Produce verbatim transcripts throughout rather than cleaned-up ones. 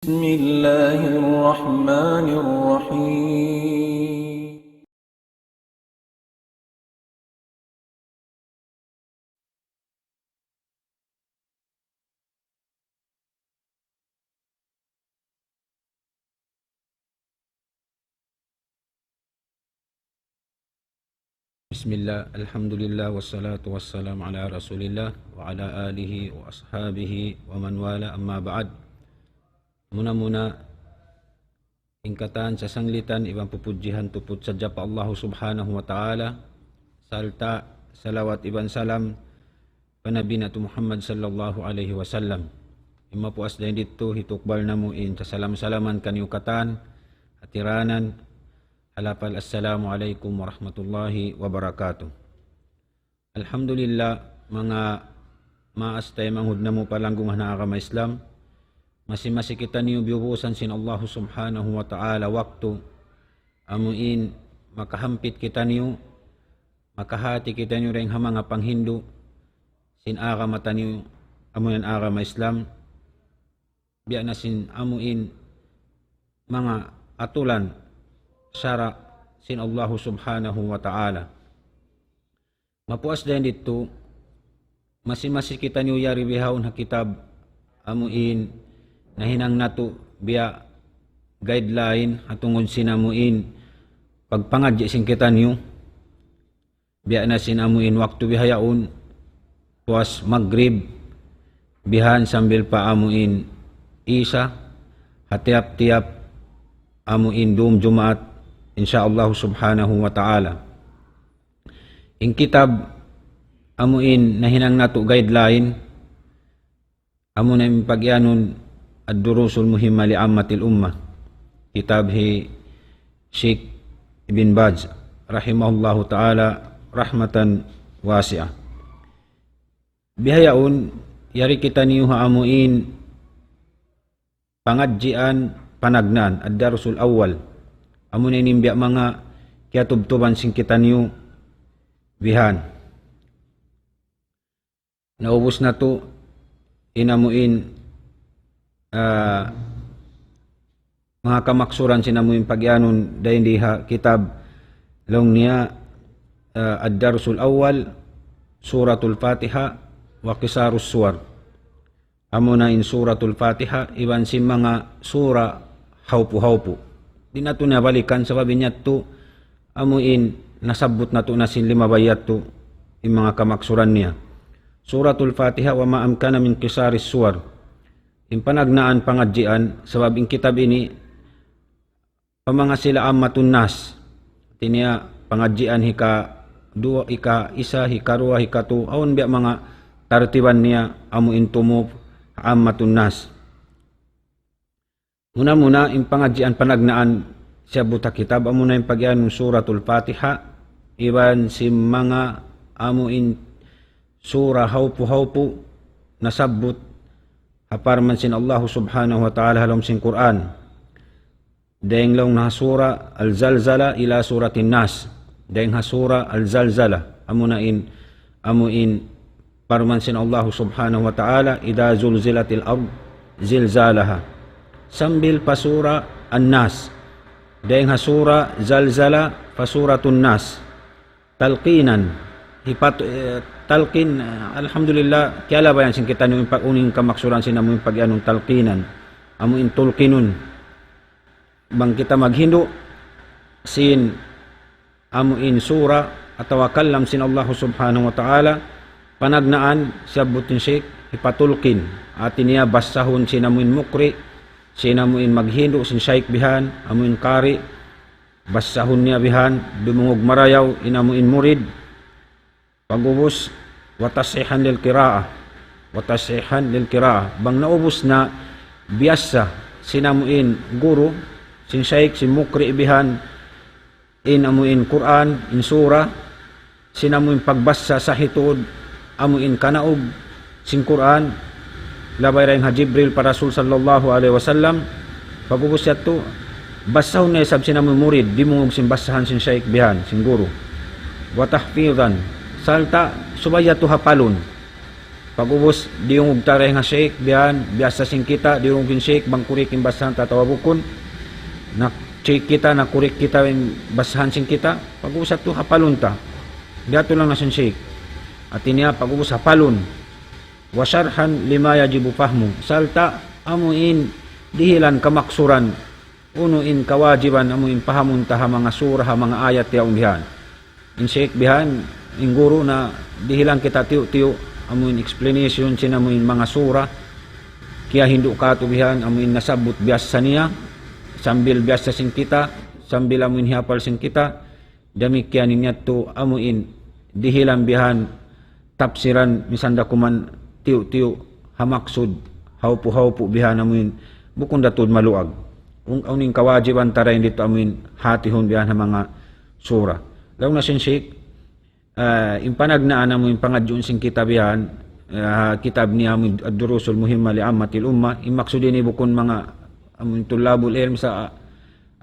بسم الله الرحمن الرحيم. بسم الله، الحمد لله، والصلاة والسلام على رسول الله، وعلى آله وأصحابه ومن والاه، أما بعد. Muna-muna, in katan sasanglitan iban pupudjihan tuput sadja pa Allahu Subhanahu wa Ta'ala, sarta' salawat iban salam pa Nabi natu' Muhammad sallallahu alayhi wasallam. In mapuas dayn didtu, hitukbal namu' in sasalam-salaman kaniyu katan, hatiranan, ha lapal assalamu alaykum warahmatullahi wabarakatuh. Alhamdulillah, manga maas taymanghud namu' palanggungan ha agama Islam, masi-masi kitaniyu biyubusan sin Allahu Subhanahu wa Ta'ala waktu, amu in makahampit kitaniyu, makahati kitaniyu dayn ha manga panghindu' sin agama taniyu, amu in agama Islam, biya' na sin amu in manga atulan sara' sin Allahu Subhanahu wa Ta'ala. Mapuas dayn didtu, masi-masi kitaniyu yari bihaun ha kitab amu in nahinang natu' biya' guideline ha tungud sin amu in pagpangadji' sin kitaniyu. Biya' na sin amu in waktu bihaun, puas Magrib, bihan sambil pa amu in Isa, ha tiyap-tiyap amu in dum Jumaat, insya Allah Subhanahu wa Ta'ala. In kitab amu in nahinang natu' guideline, amu na in pagiyanun الدروس المهمة لعامة الأمة. Kitab hi Sheikh Ibn Baz, rahimahullahu ta'ala, rahmatan wasi'ah. Bihaun, yari kitaniyu ha amu in pangadjian panagnaan, الدرس الأول. Amu na in biya' manga kiyatubtuban sin kitaniyu bihan. Naubus natu' in amu in, ah, manga kamaksuran sin amu in pagiyanun dayn di ha kitab laung niya, ah, الدرس الأول سورة الفاتحة وقصار السور. Amu na in Suratul Fatiha, iban sin manga sura haupu-haupu. Di' natu' na balikan sabab in yadtu amu in nasabbut natu' na sin limabay yadtu in manga kamaksuran niya. Suratul Fatiha وما أمكن من قصار السور. In panagnaan pangadjian, sabab in kitab ini pa manga sila ammatun nas. Hati niya pangadjian hika duwa, hika isa, hika duwa, hika tu, awn biya' manga tartiban niya amu in tumup ammatun nas. Muna-muna in pangadjian panagnaan siyabbut ha kitab, amu na in pagiyanun Suratul Fatiha, iban sin manga amu in sura haupu-haupu nasabbut ha parman sin Allahu Subhanahu wa Ta'ala ha lawm sin Qur'an. Dayn laung na ha sura Al-Zalzala ila Suratin Nas. Dayn ha sura Al-Zalzala. Amu na in, amu in parman sin Allahu Subhanahu wa Ta'ala, إذا زلزلت الأرض زلزالها. Sambil pa sura An-Nas. Dayn ha sura Zalzala pa Suratun Nas. Talqinan. Hipat-, eh, talqin, eh, alhamdulillah, kiyalabayan sin kitaniyu in pag-, unu in kamaksuran sin amu in pagiyanun talqinan. Amu in tulqinun. Bang kita maghindu' sin amu in sura atawa kalam sin Allahu Subhanahu wa Ta'ala, panagnaan siyabbut in Sheikh hipatulqin. Hati niya basahun sin amu in mukri, sin amu in maghindu', sin shaykh bihan, amu in qari, basahun niya bihan, dumungug marayaw in amu in murid. Pag'ubus, وتصحيحا للقراءة. وتصحيحا للقراءة. Bang naubus na biyasa sin amu in guru, sin shaykh, sin mukri bihan, in amu in Qur'an, in sura, sin amu in pagbasa sahih tuud, amu in kanaug sin Qur'an, labay dayn ha Jibril pa Rasul sallallahu alayhi wasallam, pag'ubus yadtu, basahun na isab sin amu in murid, dimungug sin basahan sin shaykh bihan, sin guru. وتحفيظا, sarta' subay yadtu hapalun. Pag'ubus, diyungug ta dayn ha Sheikh, bihan, biyasa sin kita, diyungug in Sheikh, bang correct in basahan ta atawa bukun. Na-check kita, na-correct kita in basahan sin kita. Pag'ubus yadtu hapalun ta. Biya' tu laung na sin Sheikh. Hati niya, pag'ubus hapalun. وشرحا لما يجب فهمه. Sarta' amu in dihilan kamaksuran. Unu in kawajiban amu in pahamun ta ha manga surah, ha manga ayat yaun bihan. In Sheikh bihan, in guru na dihilan kita tiyu'-tiyu', amu in explanation sin amu in manga surah. Kiyahindu' katu' bihan, amu in nasabbut biyasa niya, sambil biyasa sin kita, sambil amu in hiyapal sin kita, damikkiyan in yadtu amu in dihilan bihan tapsiran misan da kuman tiyu'-tiyu' ha maksud, haupu'-haupu' bihan amu in bukun da tuud maluag. Ung-, unu in kawajiban ta dayn didtu amu in hatihun bihan ha manga surah. Laung na sin Sheikh, ah, in panagnaan amu in pangadjiun sin kita bihan, ah, kitab niya amu in الدروس المهمة لعامة الأمة, in maksud ini bukun manga amu in tullabul ilm sa,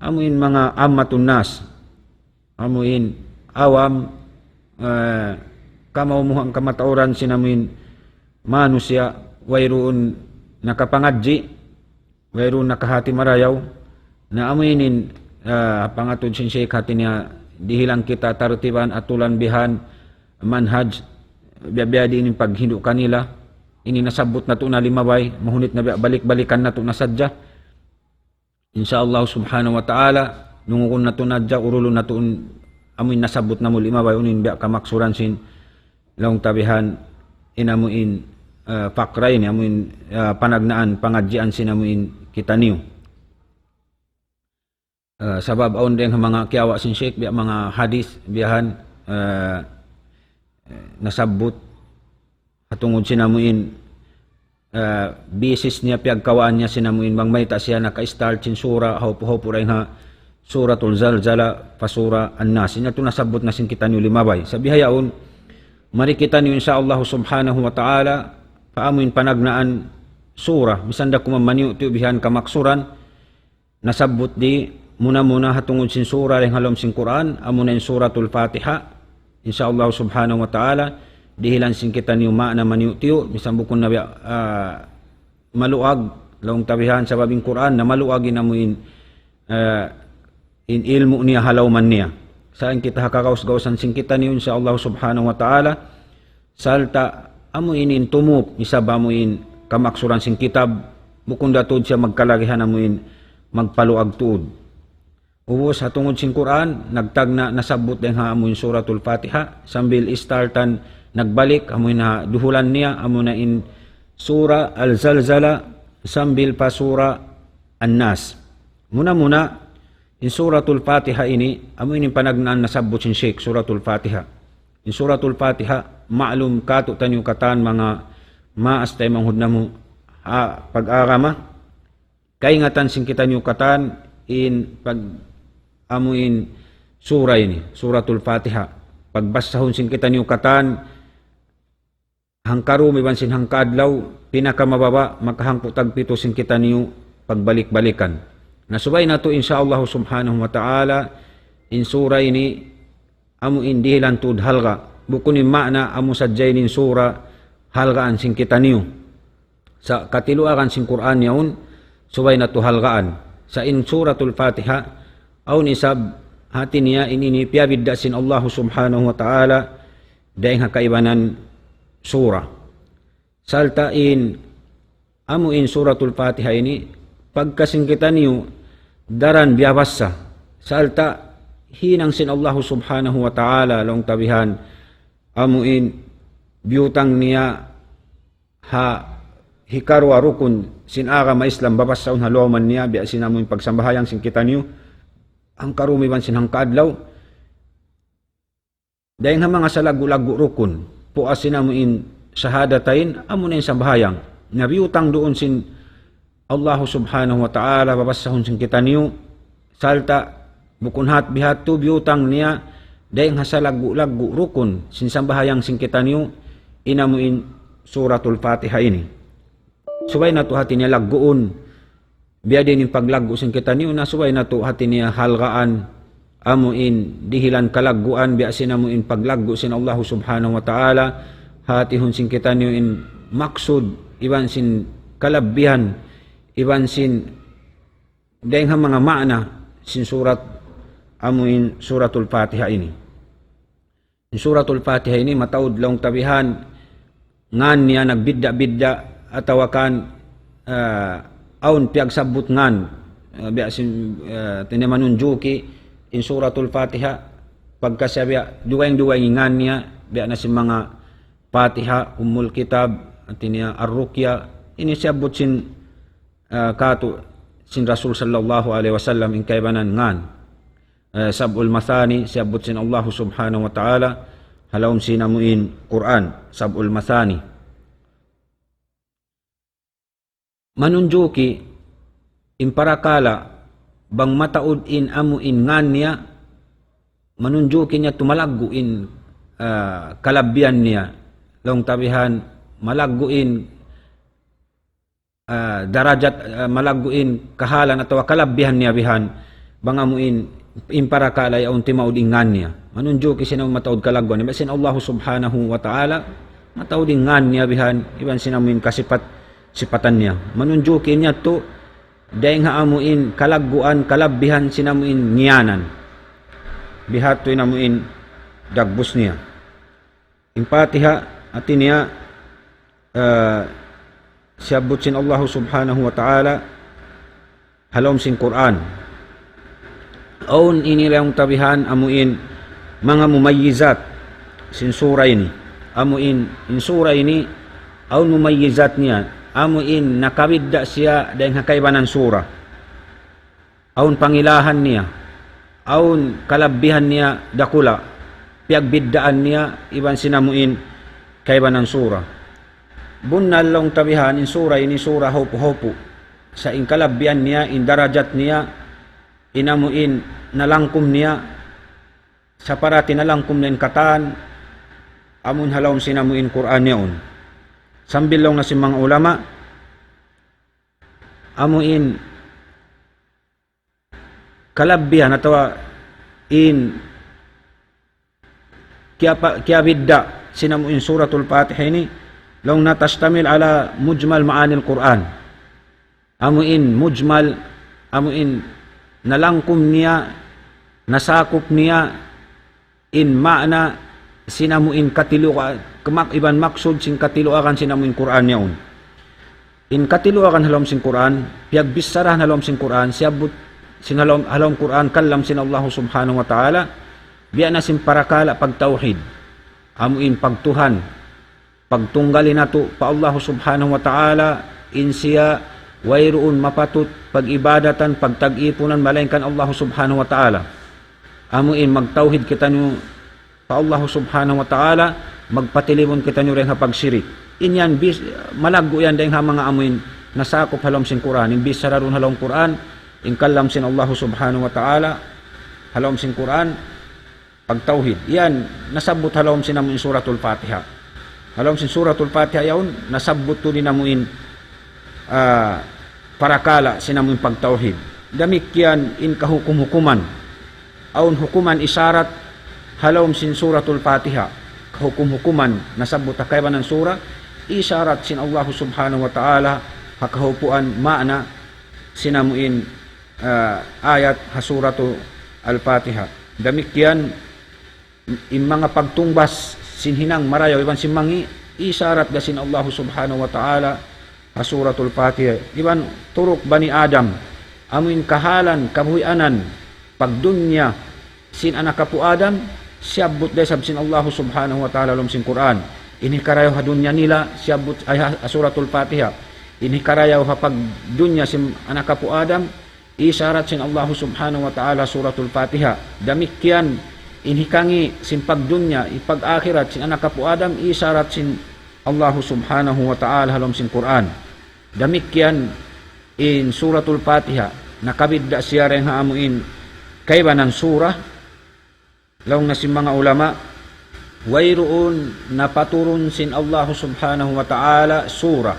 amu in manga ammatun nas. Amu in awam, eh, kamaumuhan kamatauran sin amu in manusiya', wayruun nakapangadji', wayruun nakahati marayaw. Na amu in, eh, pangatud sin Sheikh hati niya dihilan kita tartiban atulan bihan manhaj, biya'-biya' diin in paghindu' kanila. Ini nasabbut natu' na limabay, mahunit na biya' balik-balikan natu' na sadja. Insya Allah subhanahu wa ta'ala, dungugun natu' na hadja, urulun natu' in amu in nasabbut namu' limabay, unu in biya' kamaksuran sin laung ta bihan in amu in, eh, fakra ini, amu in, eh, panagnaan, pangadjian sin amu in kitaniyu. Eh, sabab awn dayn ha manga kiyawa' sin Sheikh, biya' manga hadith, biyahan, eh, nasabbut, ha tungud sin amu in, eh, basis niya, piyagkawaan niya sin amu in bang mayta' siya naka-start sin surah, haupu'-haupu' dayn ha Suratul Zalzala pa Surah An-Nas. Ini yadtu nasabbut na sin kitaniyu limabay. Sa' bihaun, mari kitaniyu insya Allah subhanahu wa ta'ala, pa amu in panagnaan surah, misan da kuman maniyu'-tiyu' bihan kamaksuran, nasabbut di muna-muna ha tungud sin surah dayn ha lawm sin Qur'an, amu na in Suratul Fatiha. Insya Allah subhanahu wa ta'ala, dihilan sin kitaniyu maana maniyu'-tiyu', misan bukun na biya', ah, maluag, laung ta bihan sabab in Qur'an na maluag in amu in, ah, in ilmu' niya ha lawman niya. Sa' in kita ha kagaus-gausan sin kitaniyu, insya Allah subhanahu wa ta'ala, sarta' amu ini in tumup, isab amu in kamaksuran sin kitab, bukun da tuud siya magkalagihan amu in magpaluag tuud. Ubus ha tungud sin Qur'an, nagtagna' nasabbut dayn ha amu in Suratul Fatiha, sambil istartan nagbalik, amu in ha duhulan niya, amu na in Surah Al-Zalzala, sambil pa Surah An-Nas. Muna-muna, in Suratul Fatiha ini, amu ini in panagnaan nasabbut sin Sheikh, Suratul Fatiha. In Suratul Fatiha, ma'lum katu'taniyu katan manga maas taymanghud namu' ha pag-agama, kaingatan sin kitaniyu katan in pag-, amu in surah ini, Suratul Fatiha. Pagbasahun sin kitaniyu katan, hangkarum iban sin hangkaadlaw, pinakamababa', makahangpu' tagpitu sin kitaniyu pagbalik-balikan. Na subay natu', insya Allah subhanahu wa ta'ala, in surah ini, amu in dihilan tuud halga'. Bukun in maana, amu sadja in surah, halgaan sin kitaniyu. Sa' katiluagan sin Qur'an yaun, subay natu' halgaan. Sa' in Suratul Fatiha, awn isab hati niya in ini piyabidda' sin Allah subhanahu wa ta'ala, dayn ha kaibanan surah. Sarta' in, amu in Suratul Fatiha ini, pagka sin kitaniyu daran biyabassa. Sarta' hinang sin Allah subhanahu wa ta'ala, laung ta bihan, amu in biyutang niya ha hikaruwa rukun sin agama Islam, babassahun ha lawman niya, biya' sin amu in pagsambahayang sin kitaniyu, hangkarum iban sin hangkaadlaw. Dayn ha manga salaggu'-laggu' rukun, puas sin amu in shahadatain, amu na in sambahayang. Na biyutang duun sin Allah subhanahu wa ta'ala, babassahun sin kitaniyu, sarta' bukun hat bihadtu biyutang niya, dayn ha salaggu'-laggu' rukun, sin sambahayang sin kitaniyu, in amu in Suratul Fatiha ini. Subay natu' hati niya lagguun, biya' diin in paglaggu' sin kitaniyu, na subay natu' hati niya halgaan, amu in dihilan kalagguan, biya' sin amu in paglaggu' sin Allah subhanahu wa ta'ala, hatihun sin kitaniyu in maksud, iban sin kalabbihan, iban sin dayng ha manga maana sin surat amuin Suratul Fatiha ini. In Suratul Fatiha ini mataud laung ta bihan ngan niya nagbidda'-bidda' atawa kan, ah, awn piyagsabbut ngan. Ah, biya' sin, ah, hati niya manunjuki in Suratul Fatiha pagka siya biya' dugaing-dugaing in ngan niya, biya' na sin manga Fatiha, Ummul Kitab, hati niya Ar-Ruqya. Ini siyabbut sin, ah, katu' sin Rasul sallallahu alayhi wasallam in kaibanan ngan. Eh, Sab'ul Mathani, siyabbut sin Allahu Subhanahu wa Ta'ala, ha lawm sin amuin Qur'an, Sab'ul Mathani. Manunjuki in parakala' bang mataud in amuin ngan niya, manunjuki niya tumalaggu' in, ah, kalabbihan niya. Laung ta bihan, malaggu' in ah, darajat, ah, malaggu' in kahalan atawa kalabbihan niya bihan, bang amuin in parakala' yaun timaud in ngan niya. Manunjuki sin amu mataud kalagguan niya. Biya' sin Allahu Subhanahu wa Ta'ala, mataud in ngan niya bihan, iban sin amuin kasipat-, sipatan niya. Manunjuki niya tu, dayng ha amuin kalagguan, kalabbihan sin amuin ngiyanan. Biha' tu in amuin dagbus niya. In Fatiha, hati niya, ah, siyabbut sin Allahu Subhanahu wa Ta'ala, ha lawm sin Qur'an. Awn ini laung ta bihan amuin manga mumayyizat sin sura ini. Amuin, in sura ini, awn mumayyizat niya. Amuin nakabidda' siya dayng ha kaibanan sura. Awn pangilahan niya, awn kalabbihan niya dakula', piyagbiddaan niya iban sin amuin kaibanan sura. Bunnal laung ta bihan in sura ini sura hawpu-hawpu. Sa' in kalabbihan niya, in darajat niya, in amuin nalangkum niya, sa' parati nalangkum niya in katan, amun ha lawm sin amuin Qur'an yaun. Sambil laung na sin manga ulama, amuin kalabbihan atawa in kiyapa-, kiyabidda' sin amuin Suratul Fatiha ini, laung na تشتمل على مجمل معاني القرآن. Amuin mujmal, amuin nalangkum niya, nasakup niya, in maana sin amuin katilu-, kemak-, iban maksud sin katiluagan sin amuin Qur'an yaun. In katiluagan ha lawm sin Qur'an, piyagbichara ha lawm sin Qur'an, siyabbut sin ha lawm, ha lawm Qur'an, kalam sin Allahu Subhanahu wa Ta'ala, biya' na sin parakala' pagtawhid, amuin pagtuhan, pagtunggali natu' pa Allahu Subhanahu wa Ta'ala, in siya wayruun mapatut pag-ibadatan, pagtag-ipunan, malaingkan Allahu Subhanahu wa Ta'ala. Amuin magtawhid kitaniyu pa Allahu Subhanahu wa Ta'ala, magpatilibun kitaniyu dayng ha pagsirik. In yan bis-, malaggu' yan dayng ha manga amuin nasakup ha lawm sin Qur'an. In bichara duun ha lawm Qur'an, in kalam sin Allahu Subhanahu wa Ta'ala, ha lawm sin Qur'an, pagtawhid. Yan, nasabbut ha lawm sin amuin Suratul Fatiha. Ha lawm sin Suratul Fatiha yaun, nasabbut tuud in amuin, ah, parakala' sin amuin pagtawhid. Damikkiyan in kahukum-hukuman. Awn hukuman isharat ha lawm sin Suratul Fatiha. Kahukum-hukuman nasabbut ha kaibanan sura, isharat sin Allahu Subhanahu wa Ta'ala, ha kahupuan maana sin amuin, ah, ayat ha Suratul Fatiha. Damikkiyan in manga pagtungbas sin hinang marayaw iban sin mangi', isharat da sin Allahu Subhanahu wa Ta'ala ha Suratul Fatiha. Iban turuk bani Adam, amuin kahalan, kabuhianan, pagdunya sin anak apu' Adam, siyabbut da isab sin Allahu Subhanahu wa Ta'ala ha lawm sin Qur'an. In hikarayaw ha dunya nila, siyabbut ay ha, ha Suratul Fatiha. In hikarayaw ha pagdunya sin anak apu' Adam, isharat sin Allahu Subhanahu wa Ta'ala Suratul Fatiha. Damikkiyan in hikangi' sin pagdunya, in pag-akhirat sin anak apu' Adam, isharat sin Allahu Subhanahu wa Ta'ala ha lawm sin Qur'an. Damikkiyan in Suratul Fatiha, nakabidda' siya dayng ha amuin kaibanan sura, laung na sin manga ulama, wayruun napaturun sin Allahu Subhanahu wa Ta'ala sura.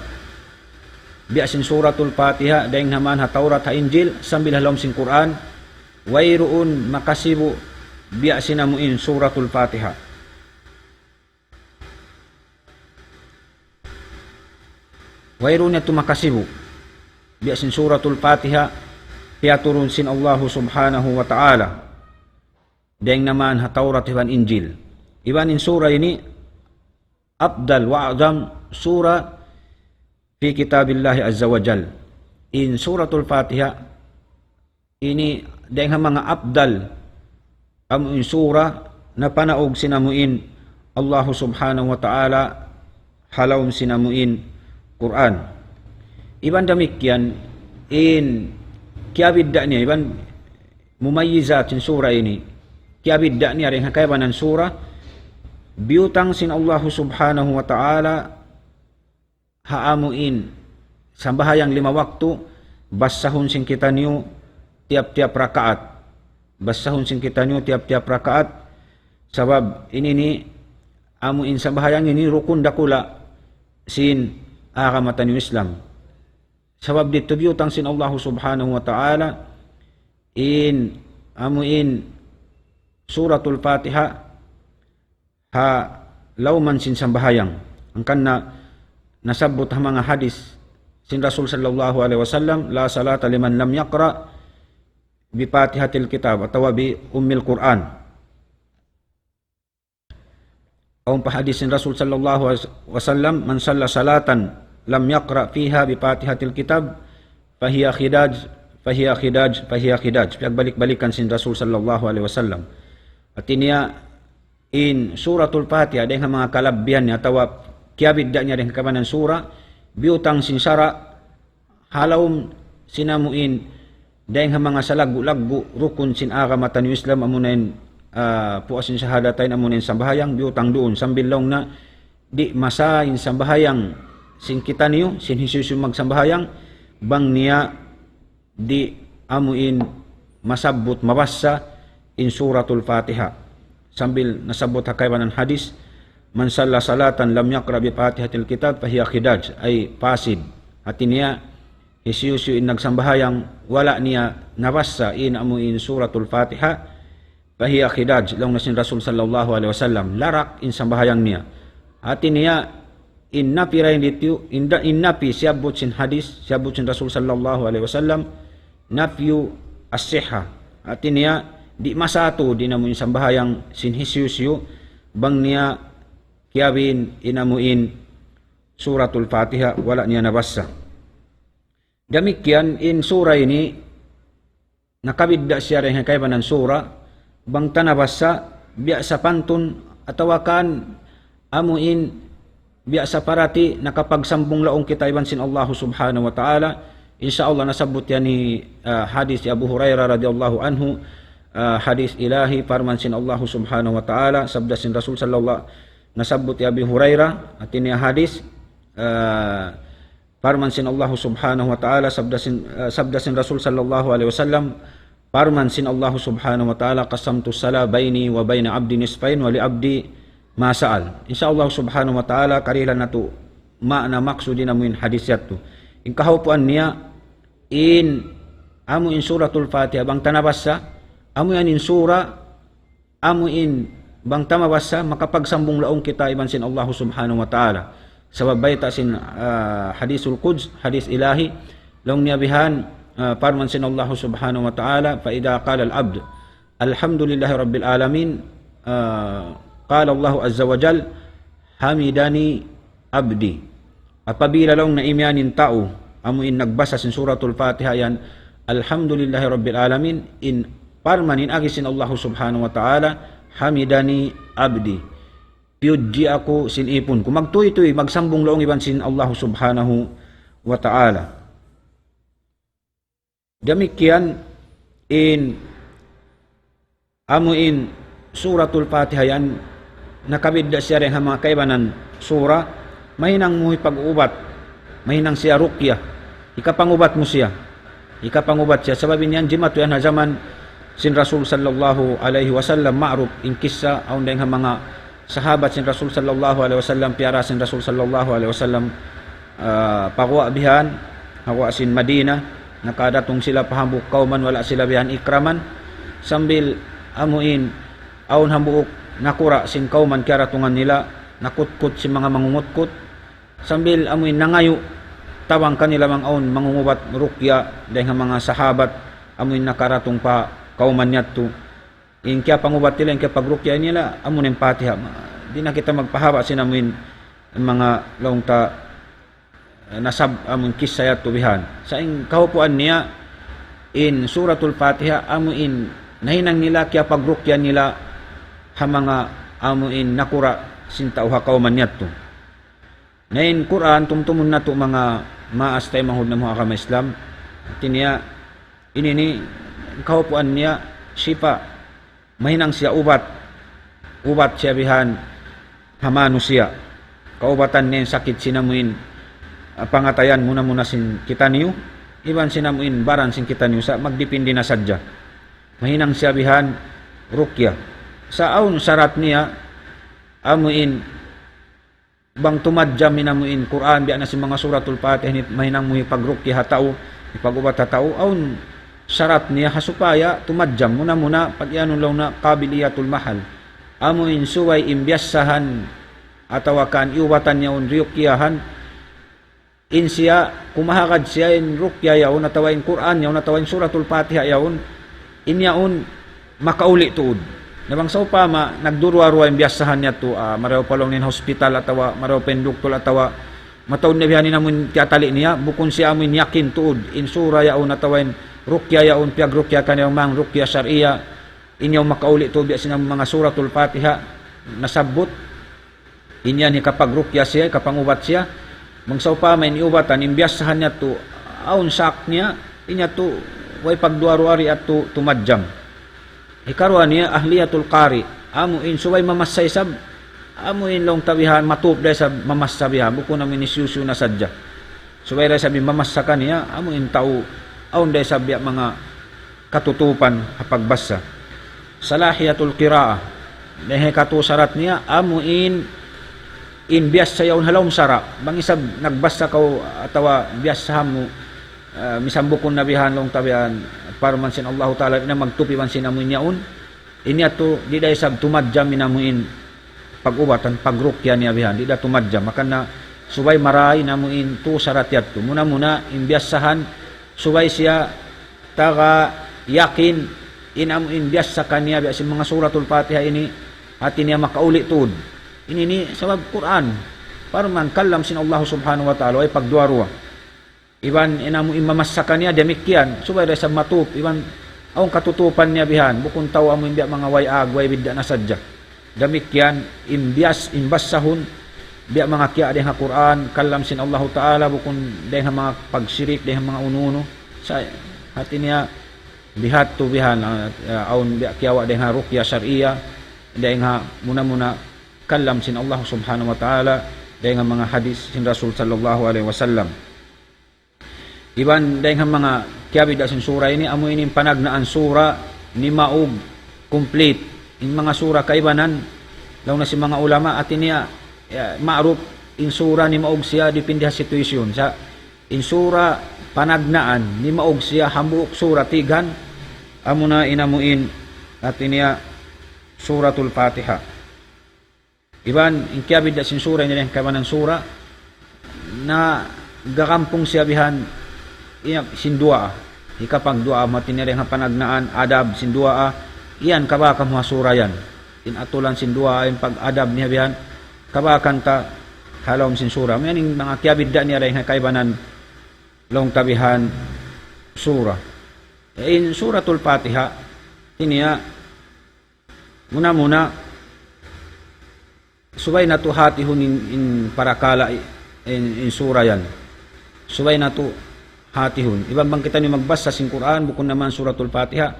Biya' sin Suratul Fatiha, dayng ha man ha Tawrat, ha Injil, sambil ha lawm sin Qur'an, wayruun makasibu' biya' sin amuin Suratul Fatiha. Wayruun niya tumakasibu. Biya' sin Suratul Fatiha, piyaturun sin Allahu Subhanahu wa Ta'ala. Dayng naman ha Tawrat iban Injil. Iban in sura ini afdal wa a'zam sura fi kitabillahi azza wa jal. In Suratul Fatiha ini dayng ha manga afdal amu in sura na panaug sin amu in Allahu Subhanahu wa Ta'ala ha lawm sin amu in Qur'an. Iban damikkiyan in kiyabidda' niya, iban mumayyizat sin sura ini. Kiyabidda' niya dayng ha kaibanan sura, biyutang sin Allahu Subhanahu wa Ta'ala ha amu in sambahayang lima waktu, basahun sin kitaniyu tiyap-tiyap rakaat. Basahun sin kitaniyu tiyap-tiyap rakaat. Sabab ini ini, amu in sambahayang ini rukun dakula' sin agama taniyu Islam. Sabab didtu biyutang sin Allahu Subhanahu wa Ta'ala in amu in Suratul Fatiha ha lawman sin sambahayang. Hangkan na nasabbut ha manga hadis sin Rasul sallallahu alayhi wasallam, لا صلاة لمن لم يقرأ بفاتحة الكتاب atawa بأم القرآن. Awn pa hadis sin Rasul sallallahu alayhi wasallam, من صلى صلاة لم يقرأ فيها بفاتحة الكتاب فهي خداج، فهي خداج، فهي خداج. Piyagbalik-balikan sin Rasul sallallahu alayhi wasallam. Hati niya, in Suratul Fatiha, dayng ha manga kalabbihan niya, atawa kiyabidda' niya dayng ha kaibanan sura, biyutang sin sara', ha lawm sin amu in, dayng ha manga salaggu'-laggu' rukun sin agama taniyu Islam, amuna in, ah, puas sin shahadatain, amuna in sambahayang, biyutang duun, sambil laung na, di' masa in sambahayang sin kitaniyu, sin hisiyu-siyu magsambahayang, bang niya di' amu in masabbut mabassa in Suratul Fatiha. Sambil nasabbut ha kaibanan hadis, من صلى صلاة لم يقرأ بفاتحة الكتاب فهي خداج, ay fasid. Hati niya, hisiyu-siyu in nagsambahayang, wala' niya nabassa in amu in Suratul Fatiha, فهي خداج, laung na sin Rasul sallallahu alayhi wasallam, larak in sambahayang niya. Hati niya, in nafi dayn ditu, in da-, in nafi siyabbut sin hadis, siyabbut sin Rasul sallallahu alayhi wasallam, نفي الصحة. Hati niya, di' masa tuud in amu in sambahayang sin hisiyu-siyu, bang niya kiyabin in amu in Suratul Fatiha, wala' niya nabassa. Damikkiyan in sura ini, nakabidda' siya dayng ha kaibanan sura, bang ta nabassa, biya' sapantun, atawa kan amu in biya' saparati nakapagsambung laung kita iban sin Allahu Subhanahu wa Ta'ala. Insya Allah nasabbut yan hi, ah, hadis hi Abu Hurairah radiyallahu anhu, ah, hadis ilahi, parman sin Allahu Subhanahu wa Ta'ala, sabda sin Rasul sallallahu, nasabbut hi Abi Hurairah, hati niya hadis, ah, parman sin Allahu Subhanahu wa Ta'ala, sabda sin, ah, sabda sin Rasul sallallahu alayhi wasallam, parman sin Allahu Subhanahu wa Ta'ala, قسمت الصلاة بيني وبين عبدي نصفين ولعبدي ما سأل. Insya Allah Subhanahu wa Ta'ala, karihilan natu' maana maksud in amu in hadis yadtu. In kahaupuan niya, in amu in Suratul Fatiha, bang ta nabassa, amu yan in sura, amu in bang ta mabassa, makapagsambung laung kita iban sin Allahu Subhanahu wa Ta'ala. Sabab bayta' sin, ah, hadisul Quds, hadis ilahi, laung niya bihan, ah, parman sin Allahu Subhanahu wa Ta'ala, فإذا قال العبد الحمد لله رب العالمين, ah, قال الله عز وجل حمدني عبدي. Apabila laung na imiyan in tau, amu in nagbasa sin Suratul Fatiha yan, الحمد لله رب العالمين, in parman in agi sin Allahu Subhanahu wa Ta'ala, حمدني عبدي. Piyudji aku sin ipun ku. Magtuytuy, magsambung laung iban sin Allahu Subhanahu wa Ta'ala. Damikkiyan in amu in Suratul Fatiha yan, nakabidda' siya dayng ha manga kaibanan sura, mahinang mu hipag-ubat, mahinang siya ruqya, hikapangubat mu siya, hikapangubat siya. Sabab in yan jimatu yan ha jaman sin Rasul sallallahu alayhi wasallam, ma'ruf in kissa, awn dayng ha manga sahabat sin Rasul sallallahu alayhi wasallam, piyara sin Rasul sallallahu alayhi wasallam, ah, pa guwa' bihan, ha guwa' sin Madina, nakadatung sila pa hambuuk kawman, wala' sila bihan ikraman, sambil amu in, awn hambuuk nakura' sin kawman kiyaratungan nila, nakutkut sin manga mangungutkut, sambil amu in nangayu', tabang kanila bang awn mangungubat ruqya dayn ha manga sahabat amu in nakaratung pa kawman yadtu. In kiyapangubat nila, in kiyapagruqya nila, amu in Fatiha. Ma-, di' na kita magpahaba' sin amu in manga laung ta, eh, nasab amu in kissa yadtu bihan. Sa' in kahupuan niya, in Suratul Fatiha, amu in nahinang nila, kiyapagruqya nila, ha manga amu in nakura' sin tau ha kawman yadtu. Na in Qur'an, tumtumun natu' manga maas taymanghud namu' ha agama Islam. Hati niya, ini ini, kahupuan niya, sipa, mahinang siya ubat. Ubat siya bihan ha manusiya'. Kaubatan niya in sakit sin amu in, ah, pangatayan muna-muna sin kitaniyu, iban sin amu in baran sin kitaniyu, sa' magdipindi na sadja. Mahinang siya bihan ruqya. Sa' awn sarat niya, amu in bang tumadjam in amu in Qur'an, biya' na sin manga Suratul Fatiha ini, mahinang mu hipagruqya ha tau, hipag-ubat ha tau, awn sarat niya ha supaya tumadjam. Muna-muna, pag-iyanun laung na qabiliyatul mahal. Amu in subay in biyassahan atawa kan iubatan yaun, riyuqyahan, in siya, kumahagad siya in ruqya yaun, atawa in Qur'an yaun, atawa in Suratul Fatiha yaun, in yaun makauli' tuud. Na bang sawpama, nagduruwa-ruwa in biyassahan niya tu, ah, marayaw pa laung niya in hospital atawa marayaw pa in doktor atawa mataud na bihan in amu in tiyatali' niya, bukun siya amu in yakin tuud, in sura yaun atawa in ruqya yaun, piyagruqya kaniya manga ruqya shar'iyya, in yaun makauli' tuud biya' sin manga Suratul Fatiha, nasabbut. In yan hikapagruqya siya, hikapangubat siya. Bang sawpama in iubatan, in biyassahan niya tu, awn sak niya, in yan tu, way pagduwa-ruwa di' yadtu tumadjam. Hikaruwa niya, ahliyatul qari. Amu in subay mamassa isab, amu in laung ta bihan, matup da isab mamassa bihan, bukun amu in hisiyu-siyu na sadja. Subay da isab in mamassa kaniya, amu in tau, awn da isab biya' manga katutupan ha pagbassa. Salahiyatul qira'ah. Na hikatu sarat niya, amu in, in biyassa yaun ha lawm sara'. Bang isab nagbassa kaw atawa biyassahan mu, ah, misan bukun na bihan laung ta bihan, parman sin Allahu Ta'ala, di' na magtup iban sin amu in yaun. Ini yadtu, di' da isab tumadjam in amu in pag-ubatan, pagruqya niya bihan, di' da tumadjam. Hangkan na subay marayaw in amu in tu sarat yadtu. Muna-muna, in biyassahan, subay siya taga yakin, in amu in biyassa kaniya biya' sin manga Suratul Fatiha ini, hati niya makauli' tuud. Ini ini sabab Qur'an. Parman kalam sin Allah Subhanahu wa Ta'ala, way pagduwa-ruwa. Iban in amu in mamassa kaniya damikkiyan, subay da isab matup, iban awn katutupan niya bihan, bukun tau amu in biya' manga way ag, way bidda' na sadja. Damikkiyan, in biyas-, in bassahun, biya' manga kiya' dayng ha Qur'an, kalam sin Allahu Ta'ala, bukun dayng ha manga pagsirik, dayng ha manga unu-unu. Sa' hati niya, bihadtu bihan, ah, ah, awn biya' kiyawa' dayng ha ruqya shar'iyya, dayng ha muna-muna, kalam sin Allah Subhanahu wa Ta'ala, dayng ha manga hadis sin Rasul sallallahu alayhi wasallam. Iban dayng ha manga kiyabidda' sin sura ini, amu ini in panagnaan sura nimaug complete. In manga sura kaibanan, laung na sin manga ulama, hati niya, ya, ma'ruf, in sura nimaug siya, dipindi ha situation. Sa' in sura panagnaan, nimaug siya, hambuuk sura tighan, amu na in amu in, hati niya, Suratul Fatiha. Iban, in kiyabidda' sin sura, ini dayng ha kaibanan sura, naggagampung siya bihan, iya, sin duwaa. Hikapagduwaa, hati niya dayng ha panagnaan, adab, sin duwaa, iyan kabakan mu ha sura yan. In atulan sin duwaa, in pag-adab niya bihan, kabakan ta ha lawm sin sura. Amu yan in manga kiyabidda' niya dayng ha kaibanan laung ta bihan sura. In Suratul Fatiha, ini ya, muna-muna, subay natu' hatihun in, in parakala' i-, in, in sura yan. Subay natu' hatihun. Iban bang kitaniyu magbassa sin Qur'an, bukun na man Suratul Fatiha,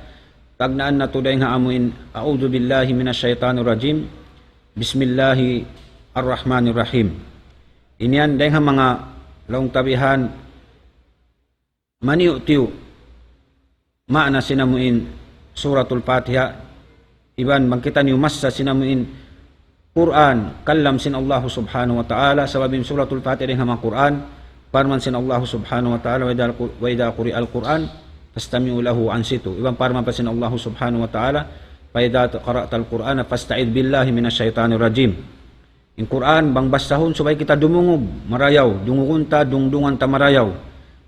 tagnaan natu' dayng ha amu in, أعوذ بالله من الشيطان الرجيم. بسم الله الرحمن الرحيم. Ini yan dayng ha manga laung ta bihan maniyu'-tiyu' maana sin amu in Suratul Fatiha, iban bang kitaniyu massa sin amu in Qur'an, kalam sin Allah Subhanahu wa Ta'ala, sabab in Suratul Fatiha dayng ha manga Qur'an, parman sin Allah Subhanahu wa Ta'ala, وإذا قر-، وإذا قرئ القرآن فاستمعوا له وأنصتوا. Iban parman pa sin Allah Subhanahu wa Ta'ala, فإذا قرأت القرآن فاستعذ بالله من الشيطان الرجيم. In Qur'an, bang basahun, subay kita dumungug marayaw, dungugun ta, dungdungan ta marayaw.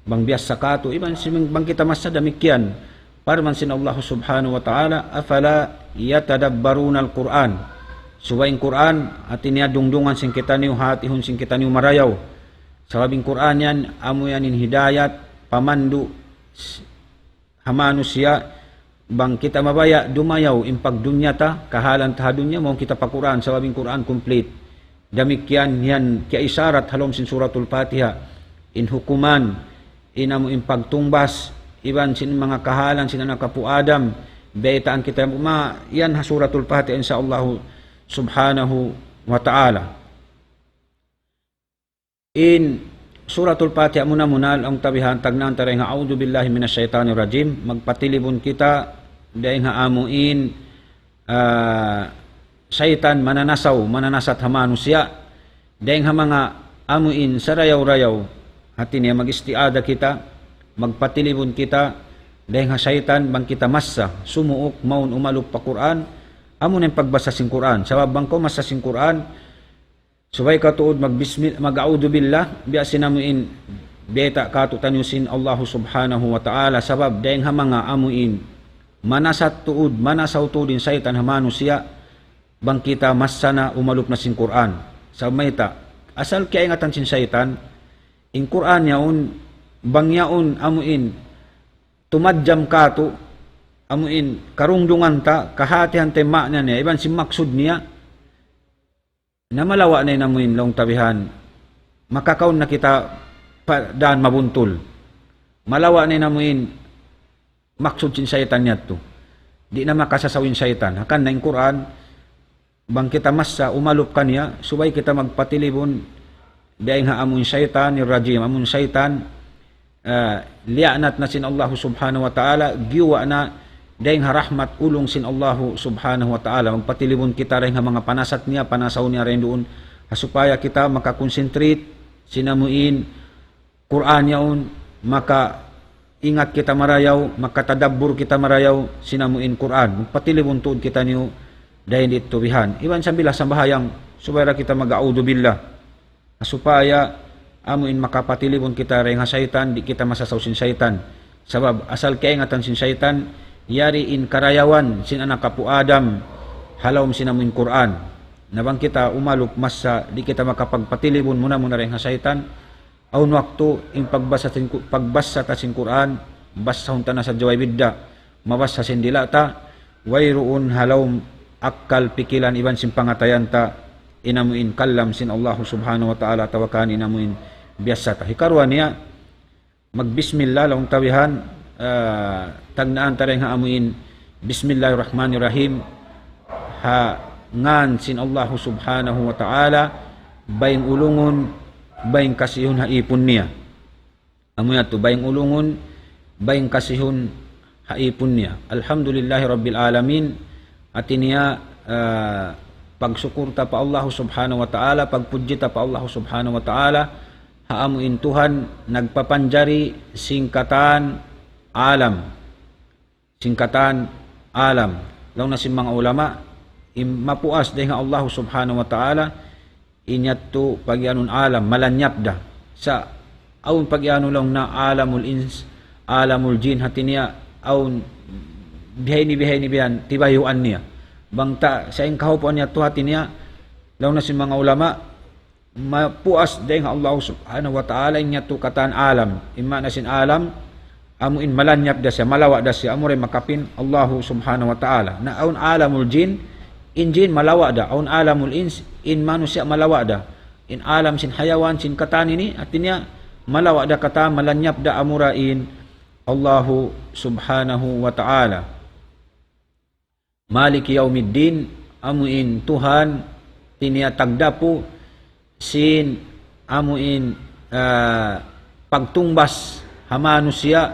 Bang biyasa katu', iban sin bang kita masa damikkiyan. Parman sin Allah Subhanahu wa Ta'ala, أفلا يتدبرون القرآن. Subay in Qur'an, hati niya dungdungan sin kitaniyu, hatihun sin kitaniyu marayaw. Sabab in Qur'an yan, amu yan in hidayat, pamandu', s- ha manusiya', bang kita mabaya' dumayaw in pagdunya ta, kahalan ta ha dunya, mawn kita pa Qur'an, sabab in Qur'an complete. Damikkiyan yan kiyaisarat ha lawm sin Suratul Fatiha, in hukuman, in amu in pagtungbas, iban sin manga kahalan sin anak apu' Adam, baytaan kita ma, yan ha Suratul Fatiha, insya Allah subhanahu wa ta'ala. In Suratul Fatiha muna-muna, laung ta bihan, tagnaan ta dayn ha أعوذ بالله من الشيطان الرجيم, magpatilibun kita dayn ha amu in, ah, saytan mananasaw, mananasat ha manusiya', dayn ha manga amu in sarayaw-rayaw, hati niya mag-isti'adha kita, magpatilibun kita dayn ha saytan, bang kita masa, sumuuk, mawn umalup pa Qur'an, amu na in pagbasa sin Qur'an. Sabab bang kaw masa sin Qur'an, subay kaw tuud mag-bismi-, mag-a'udhu billah, biya' sin amu in bayta' kātu'niyu sin Allahu Subhanahu wa Ta'ala, sabab dayn ha manga amu in manasat tuud, manasaw tuud in saytan ha manusiya', bang kita masa na umalup na sin Qur'an. Sabab mayta', asal kiyaingatan sin saytan, in Qur'an yaun, bang yaun amu in tumadjam kātu', amu in karungdungan ta, kahatihan ta in ma'na niya, iban sin maksud niya, na malawa' na in amu in laung ta bihan, makakaun na kita pa dān mabuntul. Malawa' na in amu in maksud sin saytan yadtu. Di' na makasasaw in saytan. Hangkan na in Qur'an, bang kita masa umalup kaniya, subay kita magpatilibun dayn ha amu in saytanir rajim, amu in saytan, ah, liyaanat na sin Allahu Subhanahu wa Ta'ala, giyuwa' na dayn ha rahmat, ulung sin Allahu Subhanahu wa Ta'ala. Magpatilibun kita dayn ha manga panasat niya, panasaw niya dayn duun. Ha supaya kita maka-concentrate sin amu in Qur'an yaun, makaingat kita marayaw, makatadabbur kita marayaw sin amu in Qur'an. Magpatilibun tuud kitaniyu dayn didtu bihan. Iban sambil sambahayang, subay da kita mag-a'udhu billah. Supaya amu in makapatilibun kita dayn ha saytan, di' kita masasaw sin saytan. Sabab asal kaingatan sin saytan, yari in karayawan sin anak apu' Adam, ha lawm sin amu in Qur'an. Na bang kita umalup masa, di' kita makapagpatilibun muna-muna dayn ha saytan. Awn waktu in pagbasa sin Ku-, pagbasa ta sin Qur'an, basahun ta na sadja way bidda', mabasa sin dila' ta, wayruun ha lawm akkal pikilan iban sin pangatayan ta, in amu in kalam sin Allahu Subhanahu wa Ta'ala, atawa kan in amu in biyasa ta. Hikaruwa niya, magbismillah laung ta bihan, ah, tagnaan ta dayn ha amu in Bismillahirrahmanirrahim, ha ngān sin Allahu Subhanahu wa Ta'ala, bayng ulungun, bayng kasihun ha ipun niya. Amu yadtu, bayng ulungun, bayng kasihun ha ipun niya. Alhamdulillahi Rabbil Alamin, hati niya, ah, pagsukur ta pa Allahu Subhanahu wa Ta'ala, pagpudji ta pa Allahu Subhanahu wa Ta'ala, ha amu in Tuhan nagpapanjari sin katan alam. Sin katan alam. Laung na sin manga ulama, in mapuas dayn ha Allah Subhanahu wa Ta'ala, in yadtu pagiyanun alam, malanyap da. Sa' awn pagiyanun laung na alamul ins, alamul jin, hati niya, awn bihaini, bihaini bihan, tibayuan niya. Bang ta, sa' in kahaupuan yadtu hati niya, laung na sin manga ulama, mapuas dayn ha Allah Subhanahu wa Ta'ala in yadtu katan alam. In maana sin alam, amu in malanyap da siya, malawa' da siya, amura in makapin Allah Subhanahu wa Ta'ala. Na awn alamul jin, in jin malawa' da, awn alamul ins, in manusiya' malawa' da. In alam sin hayawan, sin katan ini, hati niya malawa' da katan, malanyap da amura in Allah Subhanahu wa Ta'ala. Maliki yawmiddin, amu in Tuhan, hati niya tagdapu sin amu in, ah, pagtungbas ha manusiya'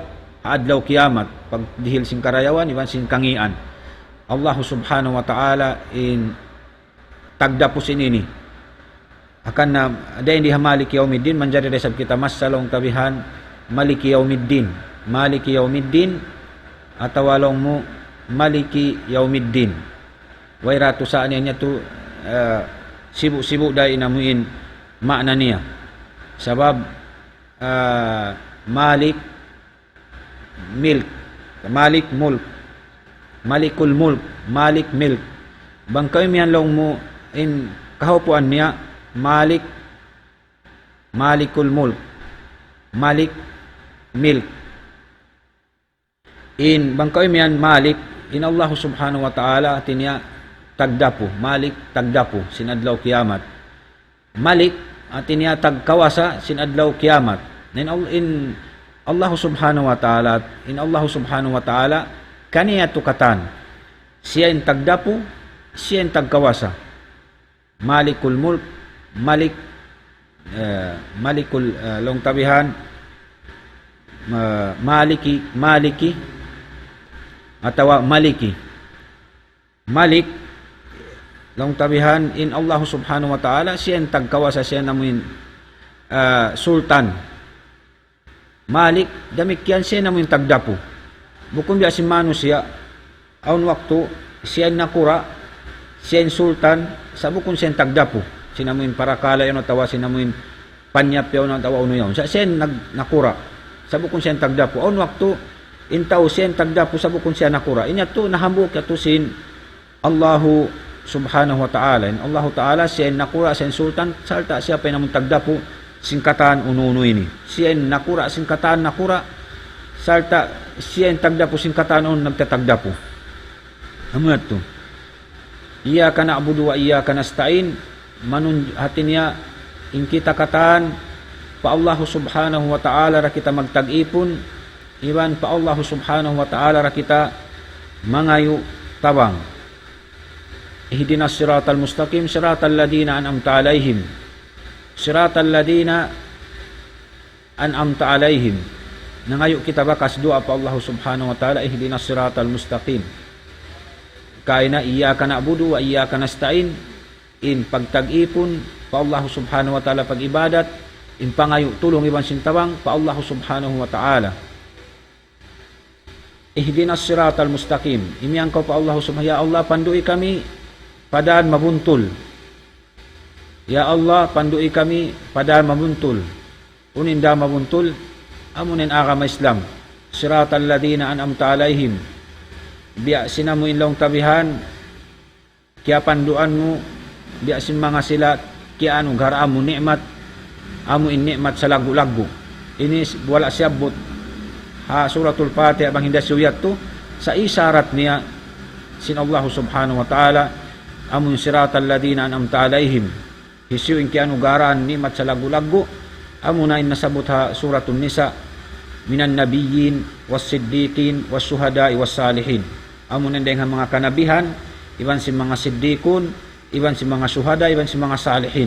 ha adlaw kiyamat, pagdihil sin karayawan, iban sin kangīan. Allah Subhanahu wa Ta'ala in tagdapu sin ini. Hangkan na, dayn di ha Maliki Yawmiddin, manjari da isab kita masa laung ta bihan Maliki Yawmiddin. Maliki Yawmiddin, atawa laung mu Maliki Yawmiddin. Way da tuud sa' niya yadtu, eh, sibu'-sibu' da in amuin maana niya. Sabab, ah, Malik, milk. Malik, mulk. Malikul mulk. Malik, milk. Bang kaw imiyan laung mu in kahaupuan niya, Malik, Malikul mulk. Malik, milk. In, bang kaw imiyan Malik, in Allah subhanahu wa ta'ala, hati niya tagdapu. Malik, tagdapu, sin adlaw kiyamat. Malik, hati niya tagkawasa, sin adlaw kiyamat. In, Al- in Allah subhanahu wa ta'ala, in Allah subhanahu wa ta'ala, kaniya tu katan. Siya in tagdapu, siya in tagkawasa. Malikul mulk, Malik, eh, Malikul, eh, laung ta bihan, ma-, Maliki, Maliki, atawa Maliki. Malik, laung ta bihan, in Allah subhanahu wa ta'ala, siya in tagkawasa, siya in amuin, eh, sultan. Malik, damikkiyan siya in amuin tagdapu. Bukun biya' sin manusiya', awn waktu, siya in nakura', siya in sultan, sa' bukun siya in tagdapu. Sin amuin parakala' yaun atawa sin amuin panyap yaun atawa unu yaun. Sa' siya in nag-, nakura', sa' bukun siya in tagdapu. Awn waktu, in tau siya in tagdapu, sa' bukun siya nakura'. In yadtu, nahambuuk yadtu sin Allahu subhanahu wa ta'ala. In Allahu ta'ala, siya in nakura', siya in sultan, sarta' siya pa in amun tagdapu, sin katan unu-unu ini. Siya in nakura', sin katan nakura', sarta' siya in tagdapu, sin katan unu nagtatagdapu. Amu yadtu. إياك نعبد وإياك نستعين, manun-, hati niya, in kita katan, pa Allahu subhanahu wa ta'ala da kita magtag-ipun, iban pa Allahu subhanahu wa ta'ala da kita mangayu' tabang. اهدنا الصراط المستقيم صراط الذين أنعمت عليهم. صراط الذين أنعمت عليهم. Nangayu' kita bakas duwaa pa Allah subhanahu wa ta'ala, اهدنا الصراط المستقيم. Kaina إياك نعبد وإياك نستعين, in pagtag-ipun pa Allah subhanahu wa ta'ala pag-ibadat, in pangayu' tulung iban sin tabang pa Allah subhanahu wa ta'ala. اهدنا الصراط المستقيم. Imiyan kaw pa Allah subhanahu, ya Allah, pandui kami pa dan mabuntul. Ya Allah, pandui kami pa dan mabuntul. Unu in dan mabuntul, amu in agama Islam. صراط الذين أنعمت عليهم. Biya' sin amu in laung ta bihan, kiyapanduan mu, biya' sin manga sila, kiyaanugharaan mu ni'mat, amu in ni'mat salaggu'-laggu'. Ini s-, wala' siyabbut ha Suratul Fatiha bang hinda siyu yadtu, sa' isharat niya sin Allah subhanahu wa ta'ala, amu in صراط الذين أنعمت عليهم. Hisiyu in kiyaanugharaan ni'mat salaggu'-laggu', amuna in nasabbut ha Suratun Nisa, من النبيين والصديقين والشهداء والصالحين. Amuna in dayn ha manga kanabihan, iban sin manga siddiqun, iban sin manga shuhada, iban sin manga salihin.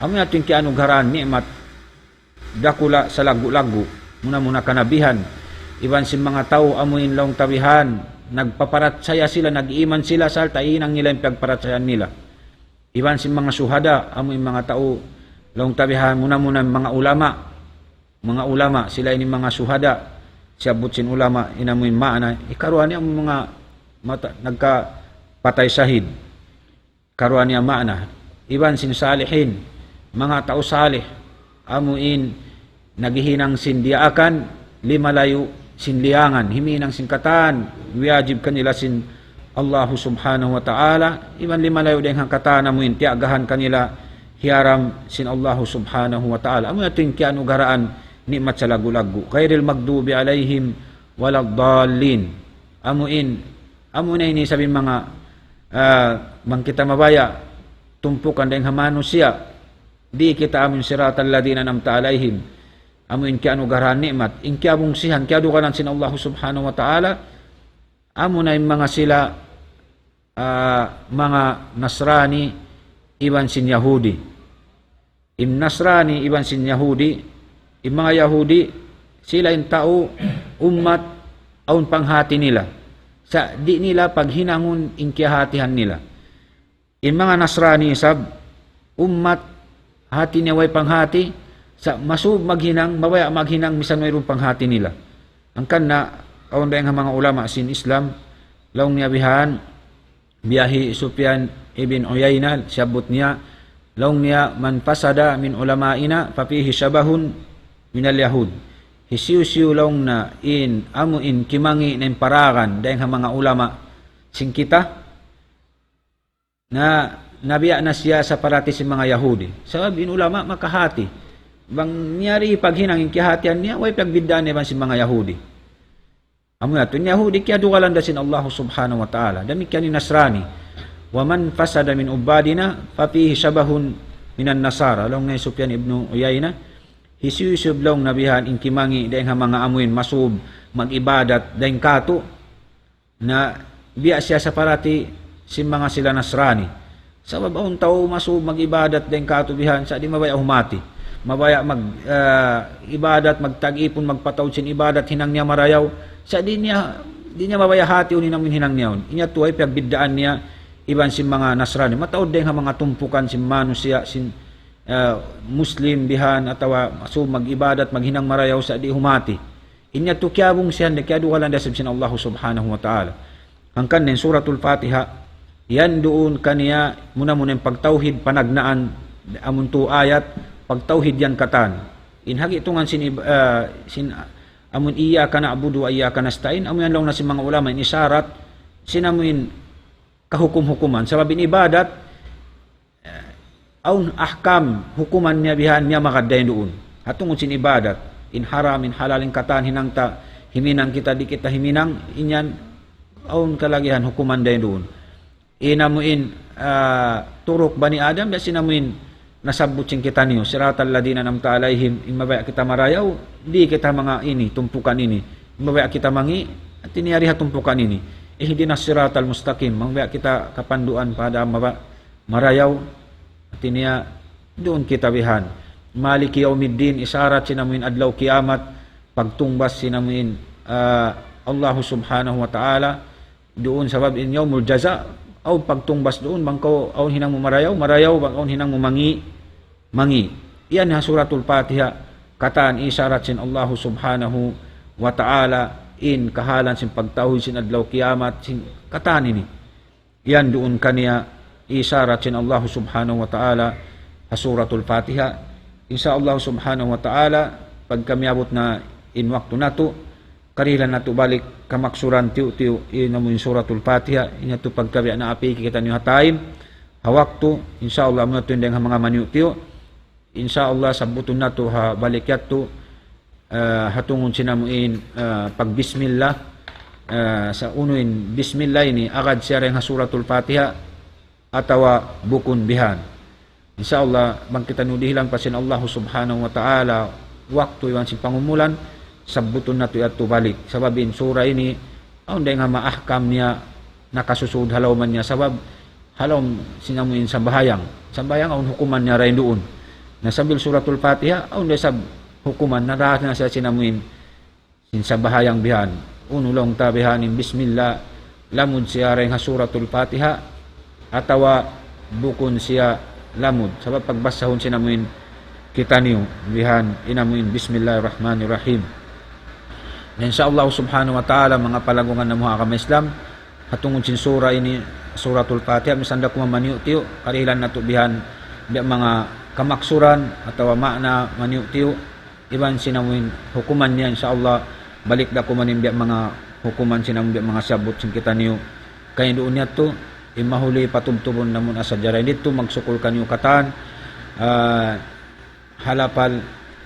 Amuna yadtu in kiyaanugharaan ni'mat dakula' salaggu'-laggu', muna-muna kanabihan, iban sin manga tau amu in laung ta bihan, nagpaparachaya sila, nag-iman sila, sarta' hinang nila in piyagparachayaan nila. Iban sin manga shuhada, amu in manga tau, laung ta bihan, muna-muna manga ulama. Manga ulama, sila ini manga shuhada. Siyabbut sin ulama, in amu in maana. Hikaruwa niya amu manga mata-, nagkapatay shahid. Hikaruwa niya maana. Iban sin salihin, manga tau salih. Amu in naghihinang sin diyaakan, limalayu' sin liyangan, huminang sin katan wiyajib kanila sin Allahu subhanahu wa ta'ala, iban limalayu' dayn ha katan amu in tiyagahan kanila hiyaram sin Allahu subhanahu wa ta'ala. Amu yadtu in kiyaanugharaan ni'mat salaggu'-laggu'. غير المغضوب عليهم ولا الضالين. Amu in, amu na ini isab in manga, ah, bang kita mabaya', tumpukan dayn ha manusiya', di' kita amu in صراط الذين أنعمت عليهم. Amu in kiyaanugharaan ni'mat, in kiyabungsihan, kiyaduganan sin Allah subhanahu wa ta'ala, amu na in manga sila, ah, manga Nasrani iban sin Yahudi. In Nasrani iban sin Yahudi, in manga Yahudi, sila in tau ummat awn panghati nila. Sa' di' nila paghinangun in kiyahatihan nila. In manga Nasrani isab, ummat, hati niya way panghati, sa' masub maghinang, mabaya' maghinang, misan wayruun panghati nila. Hangkan na, awn dayn ha manga ulama sin Islam, laung niya bihan, biya' hi Sufyan ibn Uyayna, siyabbut niya, Laung niya, من فسد من علمائنا ففيه شبه من اليهود. Hisiyu-siyu laung niya in amu in kimangi' na in paragan dayn ha manga ulama sin kita, na nabiya' na siya saparati sin manga Yahudi. Sabab in ulama makahati. Bang niya di' paghinang in kiyahatihan niya, way pagbiddaan niya iban sin manga Yahudi. Amu yadtu, in Yahudi kiyadugalan da sin Allah Subhanahu wa Ta'ala. Damikkiyan in Nasrani. ومن فسد من عبادنا ففيه شبه من النصارى. Laung hi Sufyan ibn Uyayna, hisiyu-siyu laung niya bihan in kimangi' dayn ha manga amuin masub mag-ibadat dayn kātu', na biya' siya saparati sin manga sila Nasrani. Sabab awn tau masub mag-ibadat dayn kātu' bihan, sa' di' mabaya' humati. Mabaya' mag, ah, ibadat, magtag-ipun, magpataud sin ibadat, hinang niya marayaw. Sa' di' niya, di' niya mabaya' hati unu in amuin hinang niya yaun. In yadtu way piyagbiddaan niya iban sin manga Nasrani. Mataud dayn ha manga tumpukan sin manusiya', sin, ah, Muslim bihan, atawa masub mag-ibadat, maghinang marayaw, sa' di' humati. In yadtu kiyabungsihan da, kiyadugalan da isab sin Allah Subhanahu wa Ta'ala. Hangkan in Suratul Fatiha, yan duun kaniya muna-muna in pagtawhid panagnaan, amun tū ayat, pagtawhid yan katan. In hag-itungan sin ib-, ah, sin, amun إياك نعبد وإياك نستعين, amu yan laung na sin manga ulama, in isharat, sin amuin kahukum-hukuman. Sabab in ibadat, awn ahkam, hukuman niya bihan niya magad dayn duun. Ha tungud sin ibadat, in haram, in halal, in katan, hinang ta himinang kita, di' kita himinang, in yan, awn kalagihan hukuman dayn duun. In amuin, ah, turuk Bani Adam, biya' sin amuin nasabbut sin kitaniyu, صراط الذين أنعمت عليهم, in mabaya' kita marayaw, di' kita manga ini, tumpukan ini. In mabaya' kita mangi', hati niya di ha tumpukan ini. اهدنا الصراط المستقيم, mabaya' kita kapanduan pa ha maba-, marayaw, hati niya, duun kita bihan. مالك يوم الدين, isharat sin amuin adlaw kiyamat, pagtungbas sin amuin, ah, Allah Subhanahu wa Ta'ala, duun sabab in yawmul jaza, awn pagtungbas duun, bang kaw awn hinang mu marayaw, marayaw, bang awn hinang mu mangi', mangi'. Yan ha Suratul Fatiha, katan isharat sin Allah Subhanahu wa Ta'ala, in kahalan sin pagtawhid sin adlaw kiyamat, sin katan ini. Yan duun kaniya isharat sin Allah Subhanahu wa Ta'ala ha Suratul Fatiha. Insya Allah Subhanahu wa Ta'ala, pagka miyabut na in waktu natu', karihilan natu' balik kamaksuran tiyu'-tiyu' in amuin Suratul Fatiha, in yadtu pagka biya' na api kitaniyu ha time, ha waktu, insya Allah, amu yadtu in dayn ha manga maniyu'-tiyu'. Insya Allah, sabbutun natu' ha balik yadtu, ah, ha tungud sin amuin, ah, pagbismillah, ah, sa' unu in bismillah ini, agad siya dayn ha Suratul Fatiha, atawa bukun bihan. Insya Allah, bang kitaniyu dihilan pa sin Allah Subhanahu wa Ta'ala waktu iban sin pangumulan, sabbutun natu' yadtu balik. Sabab in sura ini, awn dayn ha manga ahkam niya nakasusud ha lawm niya. Sabab ha lawm sin amuin sambahayang. Sambahayang awn hukuman niya dayn duun. Na sambil Suratul Fatiha, awn da isab hukuman na dayn ha sin amuin sin sambahayang bihan. Unu laung ta bihan in bismillah, lamud siya dayn ha Suratul Fatiha, atawa bukun siya lamud. Sabab pagbasahun sin amuin kitaniyu bihan in amuin Bismillahirrahmanirrahim. Na insya Allah Subhanahu wa Ta'ala, manga palagungan namu' ha agama Islam, ha tungud sin sura ini, Suratul Fatiha, misan da kuman maniyu'-tiyu', karihilan natu' bihan, biya' manga kamaksuran, atawa ma'na maniyu'-tiyu', iban sin amuin hukuman niya, insya Allah, balik da kuman in biya' manga hukuman sin amuin biya' manga siyabbut sin kitaniyu. Kaya duun yadtu, in mahuli patubtubun namu' na sadja dayn didtu, magsukul kaniyu katan, ah, ha lapal,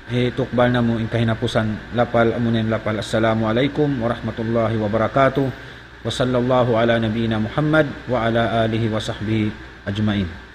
eh, tukbal namu' in kahinapusan lapal, amuna in lapal. Assalamu alaykum warahmatullahi wabarakatuh. وصلى الله على نبينا محمد وعلى آله وصحبه أجمعين.